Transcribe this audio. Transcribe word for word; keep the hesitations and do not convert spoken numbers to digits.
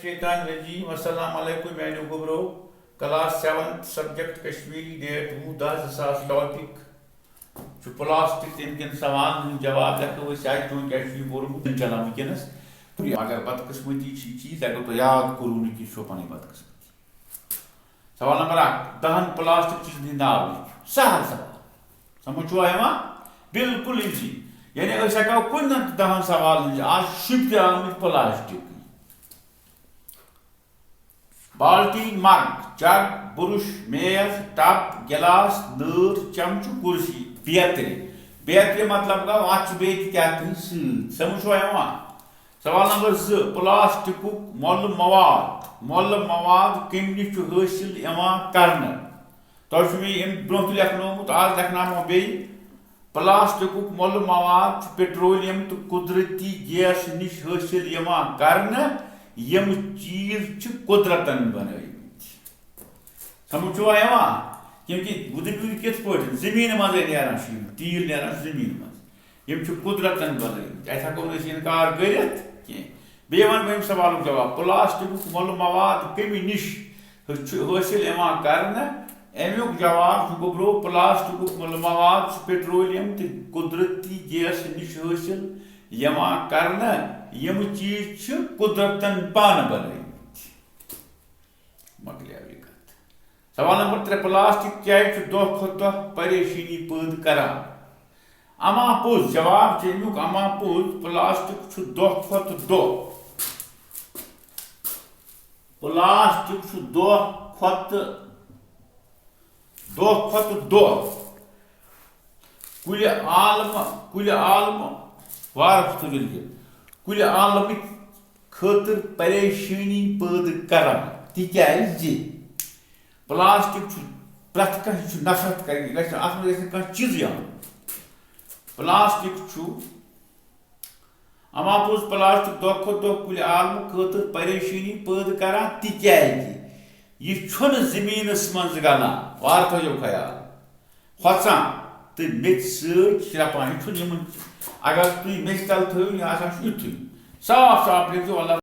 شیطان رجیم۔ السلام علیکم میانیو گوبرو۔ Class seventh, subject Kashmiri, date وُہ دَہ زٕ ساس۔ ٹاپک چھُ پلاسٹک، تَمہِ کٮ۪ن سوالن ہُنٛد جواب لیکھو أسۍ اَتہِ، چون کیٛاہ چھُ یہِ پوٚرمُت، اِنشاء اللہ وٕنکیٚنَس۔ مگر بدقٕسمتی چھِ یہِ چیٖز، اگر تۄہہِ یاد کوٚروٕ نہٕ کینٛہہ، یہِ چھو پنٕنۍ بدقٕسمتی۔ سوال نمبر اکھ، دَہَن پلاسٹک چیٖزن ہٕنٛدۍ ناو لیکھِو۔ سہل سوال۔ سمجھ چھُوا یِوان؟ بالکل ایزی۔ یعنی أسۍ ہٮ۪کو کُنہِ نتہٕ دَہَن سوالن ہٕنٛدۍ، آز چھُ شُپتہِ آمٕتۍ پلاسٹک۔ بالٹیٖن، مگ، جگ، برُش، میز، ٹب، گلاس، نٲر، چمچہٕ، کُرسی، بیترِ۔ بیترِ مطلب گوٚو، اتھ چھُ بیٚیہِ تہِ کیٛاہ تام سۭتۍ۔ سمجھ چھُوا یِوان؟ سوال نمبر زٕ، پلاسٹکُک مۄلہٕ مواد۔ مۄلہٕ مواد کمہِ نِش چھُ حٲصِل یِوان کرنہٕ؟ تۄہہِ چھُ مےٚ یہِ امہِ برونٛہہ تہِ لیکھنومُت، آز لیکھناومو بیٚیہِ۔ پلاسٹکُک مۄلہٕ مواد چھُ پیٹرولیم تہٕ قدرتی گیس نِش حٲصِل یِوان کرنہٕ، یِم چیٖز چھِ قدرتن بنٲومٕتۍ۔ سمجھ چھُوا یِوان؟ یِم کہِ وُدٕرۍ وُدٕرۍ کِتھ پٲٹھۍ؟ زٔمیٖنہِ منٛزٕے نیران چھُ یِم، تیٖل نیران چھُ زٔمیٖنہِ منٛز۔ یِم چھِ قدرتن بنٲومٕتۍ، اَتہِ ہٮ۪کو نہٕ أسۍ اِنکار کٔرِتھ کینٛہہ۔ بیٚیہِ وَنہٕ بہٕ ییٚمہِ سوالُک جواب، پلاسٹکُک مۄلہٕ مواد کَمہِ نِش چھُ حٲصِل یِوان کرنہٕ؟ اَمیُک جواب چھُ گوٚبرو، پلاسٹکُک مۄلہٕ مواد چھُ پیٹرولیم تہٕ قدرتی گیس نِش حٲصِل یِوان کرنہٕ۔ یِم چیٖز چھِ قدرتن پانہٕ بنٲومٕتۍ۔ مۄکلیو یہِ کتھ۔ سوال نمبر ترٛےٚ، پلاسٹک کیٛازِ چھُ دۄہ کھۄتہٕ دۄہ پریشٲنی پٲدٕ کران؟ اما پوٚز، جواب چھُ اَمیُک اما پوٚز، پلاسٹک چھُ دۄہ کھۄتہٕ دۄہ، پلاسٹک چھُ دۄہ کھۄتہٕ دۄہ کھۄتہٕ دۄہ کُلہِ عالمہٕ، کُلہِ عالمہٕ وارٕ تُلِتھ، کُلہِ عالمٕکۍ خٲطرٕ پریشٲنی پٲدٕ کران، تِکیازِ پلاسٹک چھُ پرٛٮ۪تھ کانٛہہ، یہِ چھُ نفرت کران، یہِ گژھِ نہٕ، اَتھ منٛز گژھِ نہٕ کانٛہہ چیٖزٕے اَنُن۔ پلاسٹک چھُ اما پوٚز، پلاسٹک دۄہ کھۄتہٕ دۄہ کُلہِ عالمہٕ خٲطرٕ پریشٲنی پٲدٕ کران، تِکیازِ یہِ چھُنہٕ زٔمیٖنَس منٛز گلان۔ وارٕ تھٲیِو خیال، ہۄژان تہٕ میٚژِ سۭتۍ شرٛپان۔ یہِ چھُنہٕ یِمَن، اگر تُہۍ میٚژِ تَل تھٲیِو، یہِ ہسا چھُ یُتھُے۔ صاف صاف لیکھِو، اللہ